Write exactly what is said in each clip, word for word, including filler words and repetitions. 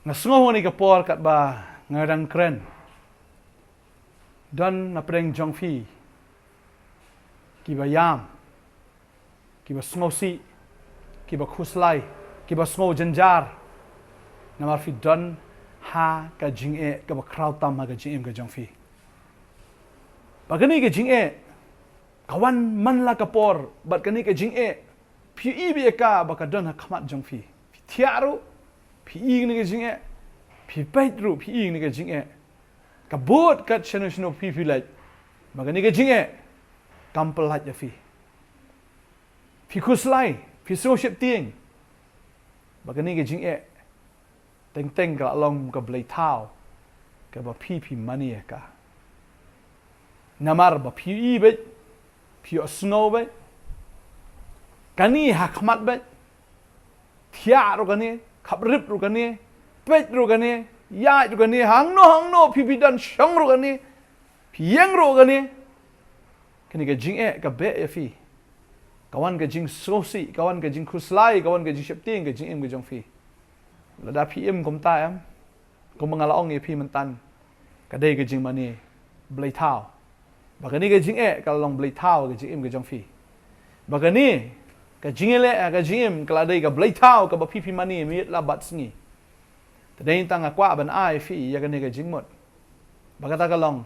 Nga sngew ha kane ka por katba nga dang kren, don na pdeng jong phi kiba ïam, kiba sngewsih, kiba khuslai, kiba sngew jynjar. Namar phi don ha ka jingeh kaba khraw tam ha ka jingim ka jong phi. Ba kane ka jingeh ka wan man la ka por, bad kane ka jingeh phi i beit ïa ka ba ka don ha khmat jong phi. Phi thiah ruh, phi i kane ka jingeh, phi peit ruh, phi i kane ka jingeh. Ka bud kat shano shano phi phi leit, ba kane ka jingeh kam pyllait ïa phi. Phi khuslai, phi sngew sheptieng, ba kane ka jingeh teng teng ka la long ka blei thaw kaba phi phi mane ïa ka. Namar ba phi i beit, phi ïohsngew beit, kane ha khmat beit, thiah ruh kane, khaprip ruh kane, peit ruh kane, ïaid ruh kane, hangno hangno phi phi don shong ruh kane, phi ïeng ruh kane. Kane ka jingeh ka beh ïa phi. Ka wan ka jingsngewsih, ka wan ka jingkhuslai, ka wan ka jingsheptieng ka jingim ka jong phi. Lada phi im kumta, em, kumba nga la ong ïa phi myntan, ka dei ka jingmane blei thaw. Ba kane ka jingeh ka la long blei thaw ka jingim ka jong phi. Ba kane ka jingeh leh ka jingim ka la dei ka blei thaw kaba phi phi mane miet la bad sngi. Te dei tang nga kwah ban ai phi ïa kane ka jingmut. Ba kata ka long,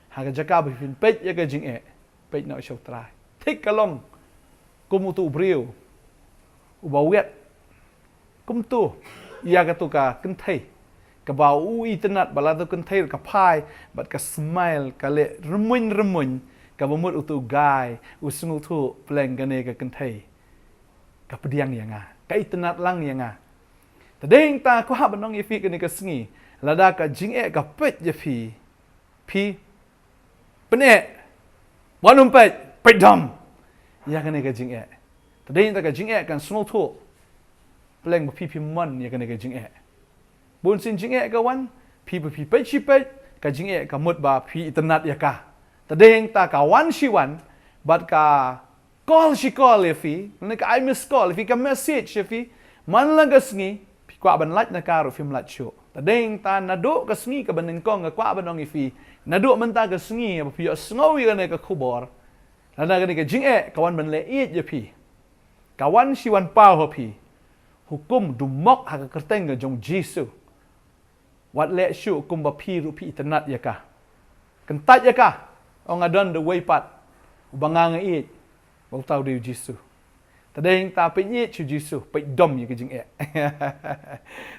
ha ka jaka ba phin peit ïa ka jingeh, peit noh sha U Trai. Thik ka long kum utu u briew uba wet kumto ïa katu ka kynthei, kaba u itynnad ba la tu kynthei ka phai bad ka smile, ka leh rymmuiñ rymmuiñ, kaba mut utu u guy u sngewthuh, pleng kane ka kynthei ka pdiang ïa nga, ka itynnad lang ïa nga. Te dei tang nga kwah ban ong ïa phi kane ka sngi, lada ka jingeh ka peit ïa phi, phi pyneh, wat nym peit, peit dom ïa kane ka jingeh. Te dei tang ka jingeh kan sngewthuh, pleng ba phi phi mon ïa kane ka jingeh. Bun sien jingeh ka wan, phi phi phi peit shi peit, ka jingeh ka mut ba phi itynnad ïa ka. Te dei tang ka wan shi wan, bad ka call shi call ïa phi, ne ka ai miss call ïa phi, ka message ïa phi man la ka sngi, phi kwah ban lait na ka ruh phim lait shuh. Te dei tang naduh ka sngi kaba nyngkong nga kwah ban ong ïa phi, naduh mynta ka sngi ba phi ïohsngew ïa kane ka khubor, lada kane ka jingeh ka wan ban leh ïeit ïa phi, ka wan shi wan paw ha phi, hukum dumok ha ka kyrteng ka jong U Jisu. Wat leh shuh kumba phi ruh phi itynnad ïa ka. Kyntait ïa ka, ong nga don da uwei pat uba nga nga ïeit, ba uta u dei U Jisu. Te dei tang peit ïeit sha U Jisu, peit dom ïa ka jingeh.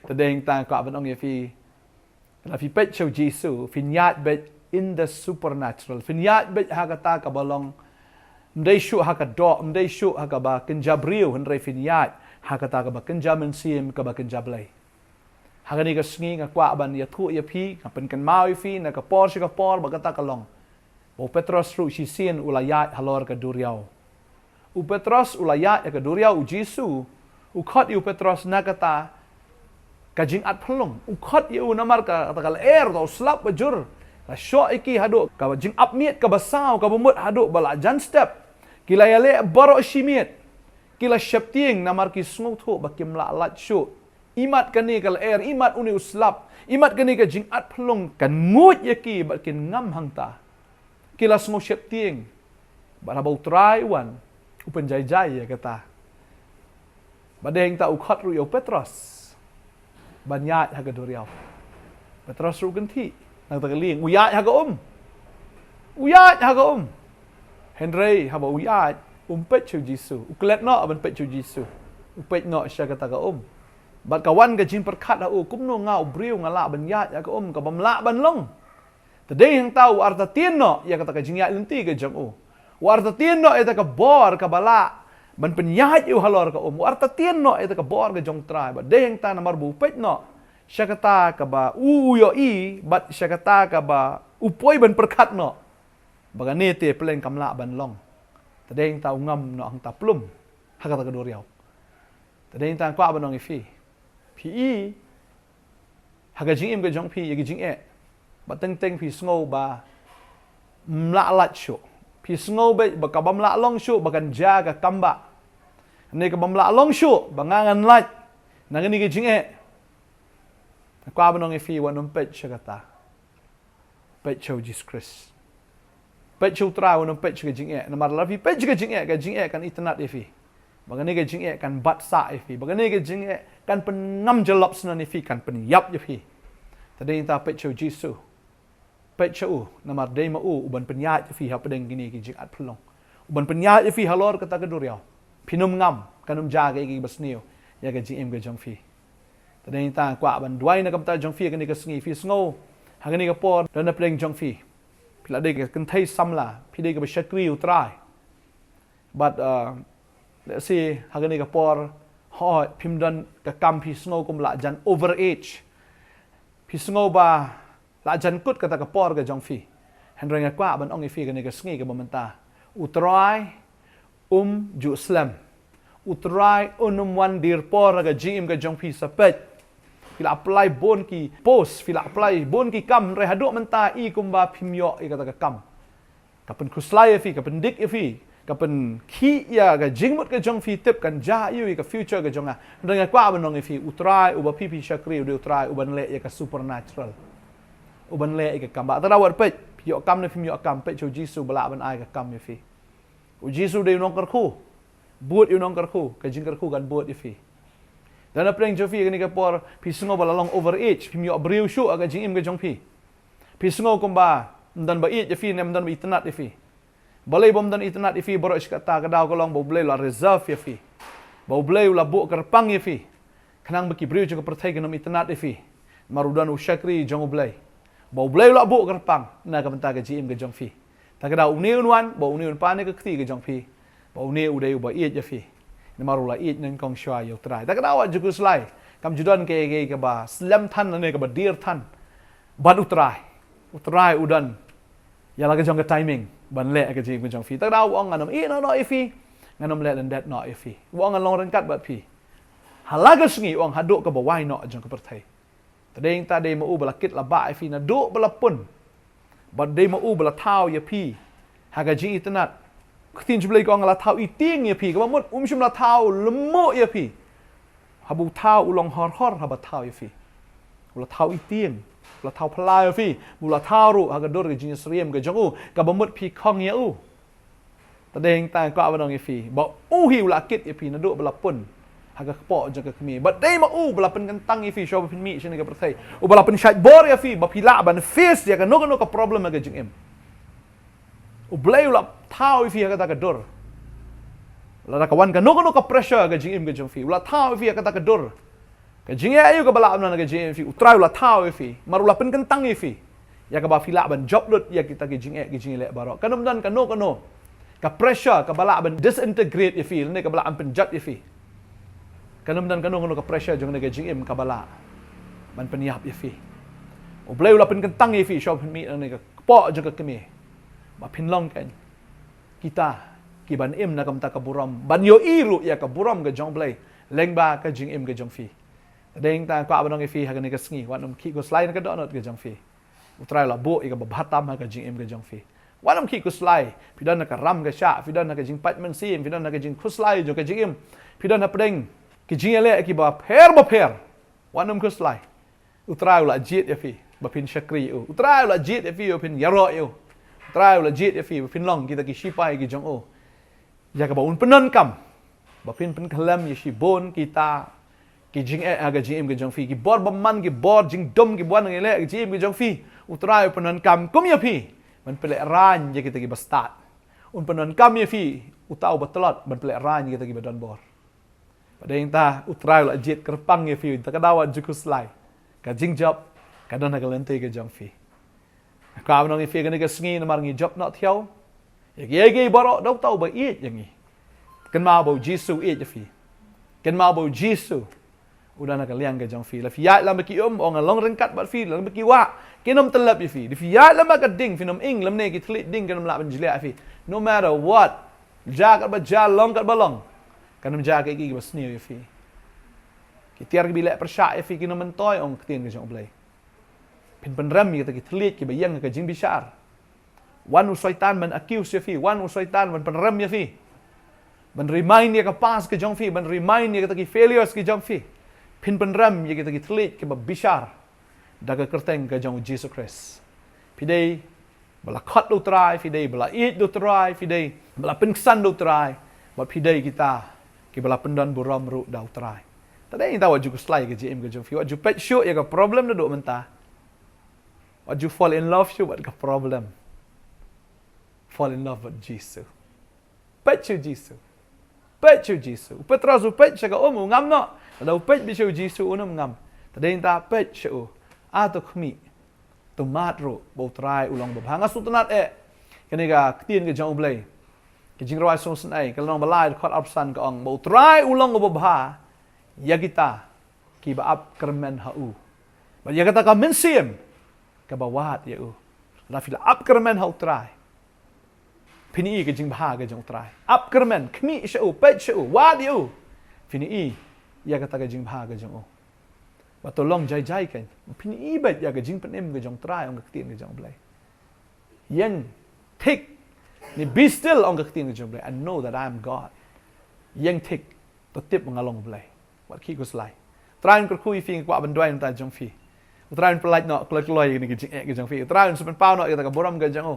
Te dei tang kwah ban ong ïa phi, lada phi peit sha U Jisu, phin ïaid beit in the supernatural, phin ïaid beit ha kata kaba long, ym dei shuh ha ka doh, ym dei shuh ha kaba kynja briew, hynrei phin ïaid ha kata kaba kynja mynsiem, kaba kynja Blei. Ha kane ka sngi nga kwah ban ïathuh ïa phi, nga pynkynmaw ïa phi na ka por sha ka por ba kata ka long, ba u Petros ruh shisien u la ïaid halor ka duriaw. U Petros u la ïaid ha ka duriaw, U Jisu u khot ïa u Petros na kata ka jingatphyllung. U khot ïa u namar ka, kata ka lyer, uta u slap ba jur, la shoh ïa ki haduh ka jingap miet kaba saw, kaba mut haduh ba la jan step. Ki la ïaleh baroh shi miet. Ki la sheptieng namar ki sngewthuh ba kim lah lait shuh. Imat kane ka lyer, imat une u slap, imat kane ka jingatphyllung kan nguid ïa ki bad kin ngam hangta. Ki la sngew sheptieng. Bad haba U Trai u wan, u pynjaijai ïa kata. Bad dei tang u khot ruh ïa u Petros ban ïaid ha ka duriaw. Petros ruh u kynthih na kata ka lieng, u ïaid ha ka um. U ïaid ha ka um. Hynrei haba u ïaid, um peit sha U Jisu. U klet noh ban peit sha U Jisu. U peit noh sha kata ka um. Bad ka wan ka jingpyrkhat ha u, kumno nga u briew nga lah ban ïaid ha ka um, ka bym lah ban long. Te dei hangta u artatien noh ïa kata ka jingïaid lynti ka jong u. U artatien noh ïa kata ka bor kaba lah ban pynïaid ïa u halor ka um. U artatien noh ïa kata ka bor ka jong U Trai. Bad dei hangta namar ba u peit noh sha kata kaba u, u ïohi, bad sha kata kaba u poi ban pyrkhat noh ba kane te pleng kam lah ban long. Te dei hangta u ngam noh hangta plum ha kata ka duriaw. Te dei hangta kwah ban ong ïa phi, phi i ha ka jingim ka jong phi ïa ka jingeh, ba teng teng phi sngew ba ym lah lait shuh. Phi sngew beit ba ka bym lah long shuh ba kan jia ka kam ba, ne ka bym lah long shuh ba nga ngan lait na kane ka jingeh. Nga kwah ban ong ïa phi, wat nym peit sha kata. Peit sha u Jisu Khrist. Peit sha u Trai, wat nym peit sha ka jingeh. Namar lada phi peit sha ka jingeh, ka jingeh kan itynnad ïa phi. Ba kane ka jingeh kan bat sah ïa phi. Ba kane ka jingeh kan pynngam jyllop shnong ïa phi, kan pynïap ïa phi. Te dei nangta peit sha u Jisu. Peit sha u, namar dei ma u uban pynïaid ïa phi hapdeng kine ki jingat phyllung. Uban pynïaid ïa phi halor kata ka duriaw. Phin ym ngam, kan ym jia kaei kaei ba sniew ïa ka jingim ka jong phi. Te dei nangta kwah ban duwai na ka bynta jong phi ha kane ka sngi, phi sngew ha kane ka por don hapdeng jong phi, phi la dei ka kynthei samla, phi dei kaba shakri u Trai. But uh, let's say ha kane ka por, hooid, phim don ka kam, phi sngew kum la jan over age. Phi sngew ba la jan kut kata ka por ka jong phi. Hynrei nga kwah ban ong ïa phi ha kane ka sngi kaba mynta, u Trai um ju slem. U Trai un ym wan dier por ha ka jingim ka jong phi sa peit. Phi la apply bun ki post, phi la apply bun ki kam, hynrei haduh mynta i kumba phim ïoh ïa kata ka kam. Ka pynkhuslai ïa phi, ka pyndik ïa phi, ka pynkhih ïa ka jingmut ka jong phi, tip kan jia aiu ïa ka future ka jong nga. Hynrei nga kwah ban ong ïa phi, u Trai uba phi phi shakri u dei u Trai uban leh ïa ka supernatural. Uban leh ïa ka kam. Ba te da wat peit, phi ïoh kam ne phim ïoh kam, peit sha u Jisu ba lah ban ai ka kam ïa phi. U Jisu dei u nongkyrkhu. Bud ïa u nongkyrkhu, ka jingkyrkhu kan bud ïa phi. Don hapdeng jong phi ha kane ka por, phi sngew ba la long over age, phim ïoh briew shuh ha ka jingim ka jong phi. Phi sngew kumba ym don ba ïeit ïa phi ne ym don ba itynnad ïa phi. Balei ba ym don itynnad ïa phi baroh shi katta? Ka daw ka long ba U Blei u la reserve ïa phi. Ba U Blei u la buh kyrpang ïa phi. Khnang ba ki briew jong ka pyrthei kin ym itynnad ïa phi. Namar u don u shakri jong U Blei. Ba U Blei u la buh kyrpang na ka bynta ka jingim ka jong phi. Ta ka daw une un wan, ba une un pan ïa ka kti ka jong phi. Ba une u dei uba ïeit ïa phi. Namar u la ïeit nyngkong shuwa ïa u Trai. Ta ka daw wat ju khuslai. Kam ju don kaei kaei kaba slem than lane kaba dier than bad u Trai. U Trai u don ïa la ka jong ka timing ban leh ka jingim ka jong phi. Ta ka daw u ong ngan ym ïehnoh noh ïa phi, ngan ym leh lyndet noh ïa phi. U ong ngan long ryngkat bad phi ha la ka sngi, u ong, haduh kaba wai noh jong ka pyrthei. Te dei nangta dei ma u ba la kit la bah ïa phi naduh ba la pun. Bad dei ma u ba la thaw ïa phi ha ka jingitynnad. Ka ktien jong U Blei ka ong la thaw itieng ïa phi, kaba mut um shym la thaw lyngngoh ïa phi. Haba u thaw u long hor hor haba thaw ïa phi. U la thaw itieng, u la thaw phylla ïa phi, u la thaw ruh ha ka dur ka jingsyriem ka jong u, kaba mut phi khong ïa u. Te dei nangta kwah ban ong ïa phi ba u hi u la kit ïa phi naduh ba la pun ha ka kpoh jong ka kmie. Bad dei ma u ba la pynkyntang ïa phi shuwa ba phin mih shane ka pyrthei. U ba la pynshait bor ïa phi ba phi lah ban face ïa kano kano ka problem ha ka jingim. U Blei u la thaw ïa phi ha kata ka dur. Lada ka wan kano kano ka pressure ha ka jingim ka jong phi, u la thaw ïa phi ha kata ka dur. Ka jingeh aiu kaba lah ban wan ha ka jingim phi, u Trai u la thaw ïa phi. Namar u la pynkyntang ïa phi ïa kaba phi lah ban jop lut ïa kita ki jingeh ki jingïaleh baroh. Kan ym don kano kano ka pressure kaba lah ban disintegrate ïa phi lane kaba lah ban pynjot ïa phi. Kan ym don kano kano ka pressure jong kane ka jingim kaba lah ban pynïap ïa phi. U Blei u la pynkyntang ïa phi shuwa ba phin mih na kane ka kpoh jong ka kmie. Ba phin long kan kita kiban im na ka bynta ka burom, ban ïohi ruh ïa ka burom ka jong U Blei lyngba ka jingim ka jong phi. Te dei nangta kwah ban ong ïa phi ha kane ka sngi, wat nym khih khuslai na ka dohnud ka jong phi. U Trai u la buh ïa kaba bha tam ha ka jingim ka jong phi. Wat nym khih khuslai. Phi don ha ka ram ka shah, phi don ha ka jingpait mynsiem, phi don ha ka jingkhuslai jong ka jingim, phi don hapdeng ki jingïaleh kiba pher ba pher. Wat nym khuslai. U Trai u la jied ïa phi ba phin shakri ïa u. U Trai u la jied ïa phi ba phin ïaroh ïa u. U Trai u la jied ïa phi ba phin long kita ki shipai ki jong u. Ïa kaba un pyndonkam ba phin pynkhlem ïa shibun kita ki jingeh ha ka jingim ka jong phi, ki bor bymman, ki bor jingdum kiba wan ha ka jingim ka jong phi. U Trai u pyndonkam kum ïa phi ban pynlehraiñ ïa kita kiba stad. Un pyndonkam ïa phi, uta uba tlot, ban pynlehraiñ ïa kita kiba don bor. Bad dei nangta U Trai u la jied kyrpang ïa phi, ta ka daw wat ju khuslai. Ka jingjop ka don ha ka lynti ka jong phi. Nga kwah ban ong ïa phi ha kane ka sngi, namar ngi jop noh thiaw ïa kiei kiei baroh da uta uba ïeit ïa ngi. Kynmaw ba U Jisu u ïeit ïa phi. Kynmaw ba U Jisu u don ha ka liang ka jong phi. Lada phi ïaid lem bad ki um, u ong ngan long ryngkat bad phi, lem bad ki wah, kin ym tyllep ïa phi. Lada phi ïaid lem bad ka ding, phin ym ing, lymne ki thylliej ding kin ym lah ban jliah ïa phi. No matter what, jia katba jia, long katba long, kan ym jia kiei kiei kiba sniew ïa phi. Ki tiar kiba leh pyrshah ïa phi kin ym myntoi, ong ka ktien ka jong U Blei. Phin pynrem ïa kita ki thylliej kiba ïeng ha ka jingbishar. Wan u Soitan ban accuse ïa phi, wan u Soitan ban pynrem ïa phi, ban remind ïa ka past ka jong phi, ban remind ïa kita ki failures ki jong phi. Phin pynrem ïa kita ki thylliej kiba bishar. Da ka kyrteng ka jong u Jisu Khrist. Phi dei ba la khot da u Trai, phi dei ba la ïeit da u Trai, phi dei ba la pynksan da u Trai, bad phi dei kita kiba la pyndon burom ruh da u Trai. Te dei nangta wat ju khuslai ka jingim ka jong phi, wat ju peit shuh ïa ka problem naduh mynta. Wat ju fall in love shuh bad ka problem. Fall in love bad Jisu. Peit sha u Jisu. Peit sha u Jisu. U Petros u peit sha ka um u ngam noh. Lada u peit beit sha u Jisu un ym ngam. Te dei nangta peit sha u. Ah, to khmih, to mad ruh ba u Trai u long uba bha. Nga sngewtynnat eh, kane ka ktien ka jong U Blei, ka Jingrwai Songsynei, ka lynnong ba lai, dkhot arphew san, ka ong ba u Trai u long uba bha ïa kita kiba ap kyrmen ha u, bad ïa kata ka mynsiem kaba wad ïa u. Lada phi la ap kyrmen ha u Trai, phin ïohi ka jingbha ka jong u Trai. Ap kyrmen, khmih sha u, peit sha u, wad ïa u, phin ïohi ïa kata ka jingbha ka jong u. Bad to long jai jai kan, phin ïohi beit ïa ka jingpynim ka jong u Trai, ong ka ktien ka jong U Blei. Ïeng thik, ne be still, ong ka ktien ka jong U Blei, and know that I am God. Ïeng thik, to tip ba nga long U Blei. Wat khih khuslai. U Trai un kyrkhu ïa phi, nga kwah ban duwai na ka bynta jong phi. U Trai un pyllait noh kloi kloi ïa kane ka jingeh ka jong phi. U Trai un sa pynpaw noh ïa kata ka burom ka jong u.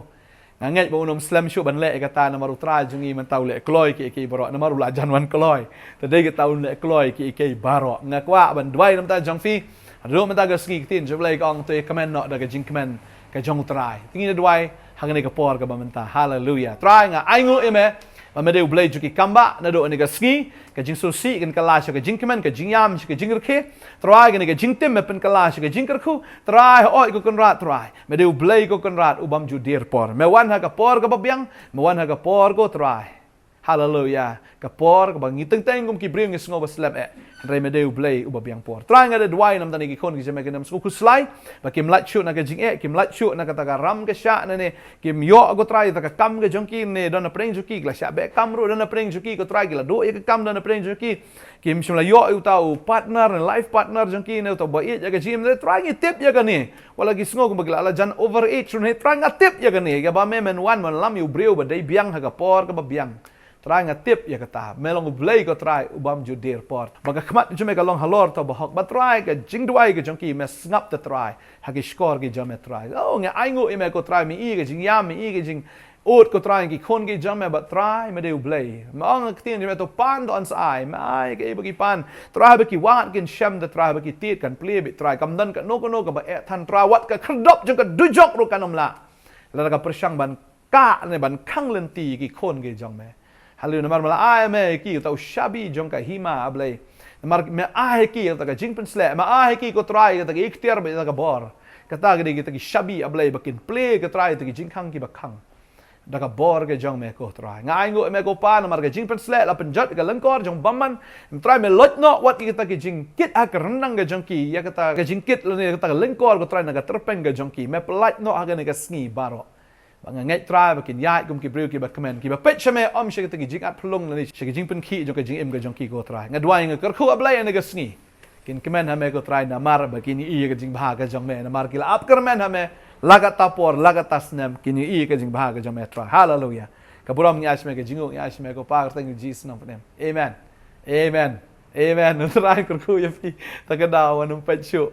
Nga ngeit ba un ym slem shuh ban leh ïa kata, namar u Trai jong ngi mynta u leh kloi kiei kiei baroh, namar u la jan wan kloi. Te dei kata un leh kloi kiei kiei baroh. Nga kwah ban duwai na ka bynta jong phi. Haduh mynta ka sngi, ka ktien jong U Blei ka ong to ïakmen noh da ka jingkmen ka jong u Trai. Te ngin ïa duwai ha kane ka por kaba mynta. Haleluia. Trai, nga ainguh ïa me ba me dei U Blei jong ki kambah naduh kane ka sngi. Ka jingsngewsih kan kylla sha ka jingkmen, ka jingïam sha ka jingrkhie. Trai, kane ka jingtim me pynkylla sha ka jingkyrkhu. Trai, hooid ko Kynrad Trai, me dei U Blei ko Kynrad u bym ju dier por. Me wan ha ka por kaba biang, me wan ha ka por ko Trai. Haleluia. Ka por kaba ngi teng teng kum ki briew ngi sngew ba slem eh, hynrei me dei U Blei uba biang por. Trai, nga da duwai na ka bynta kine ki khun ki jong me, kin ym sngew khuslai ba kim lait shuh na ka jingeh, kim lait shuh na kata ka ram ka shah, ne, ne kim ïoh ko Trai ïa kata ka kam ka jong ki, ne don na pdeng jong ki ki la shah beh kam ruh, don na pdeng jong ki ko Trai ki la duh ïa ka kam, don na pdeng jong ki kim shym la ïoh ïa uta u partner, ne life partner jong ki, ne uta uba ïeit ïa ka jingim. Ne Trai, ngi tip ïa kane. Wat la ki sngew kumba ki la, la jan over age ruh, ne Trai, nga tip ïa kane. Kaba me men wan men lam ïa u briew ba dei biang ha ka por kaba biang. Trai, nga tip ïa kata. Me long U Blei ko Trai u bym ju dier por. Ba ka khmat jong me ka long halor uta uba hok. Bad Trai, ka jingduwai ka jong ki me sngap, te Trai, ha ki shkor ki jong me Trai. Oh, nga ainguh ïa me ko Trai, me ïohi ka jingïam, me ïohi ka jing ud ko Trai, ki khun ki jong me. Bad Trai, me dei U Blei. Me ong ha ka ktien jong me to pan, to yn sa ai. Me ai kaei ba ki pan. Trai, ba ki wad kin shem, te Trai, ba ki tied kan plie beit Trai. Kam don kano kano kaba eh than Trai, wat ka khyrdop jong ka dujok ruh kan ym lah. Lada ka pyrshang ban kah ne ban khang lynti ïa ki khun ki jong me. Haleluia, namar me la ai ïa me ïa ki uta u shabi jong ka hima, A Blei. Namar me ai ïa ki ïa kata ka jingpynsleh, me ai ïa ki ko Trai ïa kata ka iktiar bad ïa kata ka bor. Kata ka dei kita ki shabi, A Blei, ba kin plie ko Trai ïa kita ki jingkhang kiba khang da ka bor ka jong me ko Trai. Nga ainguh ïa me ko Pa, namar ka jingpynsleh la pynjot ïa ka lyngkor jong u bymman. Trai, me loit noh wat ïa kita ki jingkit ha ka ryndang ka jong ki, ïa kata ka jingkit lane ïa kata ka lyngkor ko Trai na ka tyrpeng ka jong ki. Me pyllait noh ha kane ka sngi baroh. Ba nga ngeit Trai ba kin ïaid kum ki briew kiba kmen, kiba peit sha me, ym sha kita ki jingat phyllung lane sha ki jingpynkhih jong ka jingim ka jong ki ko Trai. Nga duwai nga kyrkhu, A Blei, ha kane ka sngi kin kmen ha me ko Trai, namar ba kin ïohi ïa ka jingbha ka jong me, namar ki la ap kyrmen ha me la kata por, la kata snem, kin ïohi ïa ka jingbha ka jong me Trai. Haleluia. Ka burom ngi ai sha me, ka jingnguh ngi ai sha me ko Pa, ha ka kyrteng U Jisu nongpynim. Amen. Amen. Amen. U Trai un kyrkhu ïa phi. Ta ka daw wat nym peit shuh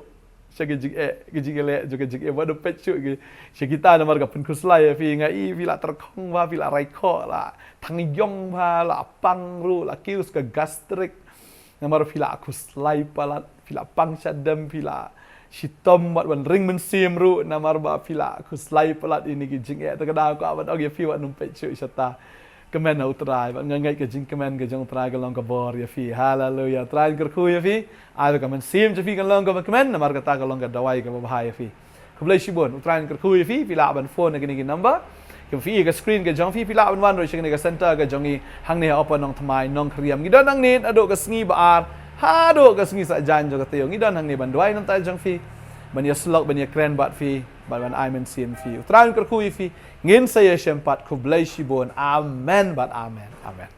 sha ka jingeh, ka jingeh leh jong ka jingeh, wat nym peit shuh ki, sha kita, namar ka pynkhuslai ïa phi. Nga i phi la tyrkhong bha, phi la raikhoh, la thang ïong bha, la pang ruh, la kiew ka gastric. Namar phi la khuslai palat, phi la pang shadem, phi la shitom bad wan ring mynsiem ruh, namar ba phi la khuslai palat ïa kine ki jingeh. Ta ka daw ka, wat ong ïa phi wat nym peit shuh shata. Kmen ha u Trai, bad nga ngeit ka jingkmen ka jong u Trai ka long ka bor ïa phi. Haleluia. U Trai un kyrkhu ïa phi. Ai ba ka mynsiem jong phi kan long kaba kmen, namar kata ka long ka dawai kaba bha ïa phi. Khublei shibun. U Trai un kyrkhu ïa phi, phi lah ban phone na kine ki number kiba phi i ha ka screen ka jong phi, phi lah ban wan ruh sha kane ka center ka jong ngi hangne ha Upper Nongthymmai, Nongkhyriem. Ngi don hangne naduh ka sngi ba ar haduh ka sngi Saitjaiñ jong ka taïew. Ngi don hangne ban duwai na ka bynta jong phi, ban ïasyllok, ban ïakren bad phi, bad ban ai mynsiem phi. U Trai un kyrkhu ïa phi. Ngin sa ïashem pat. Khublei shibun. Amen bad amen. Amen.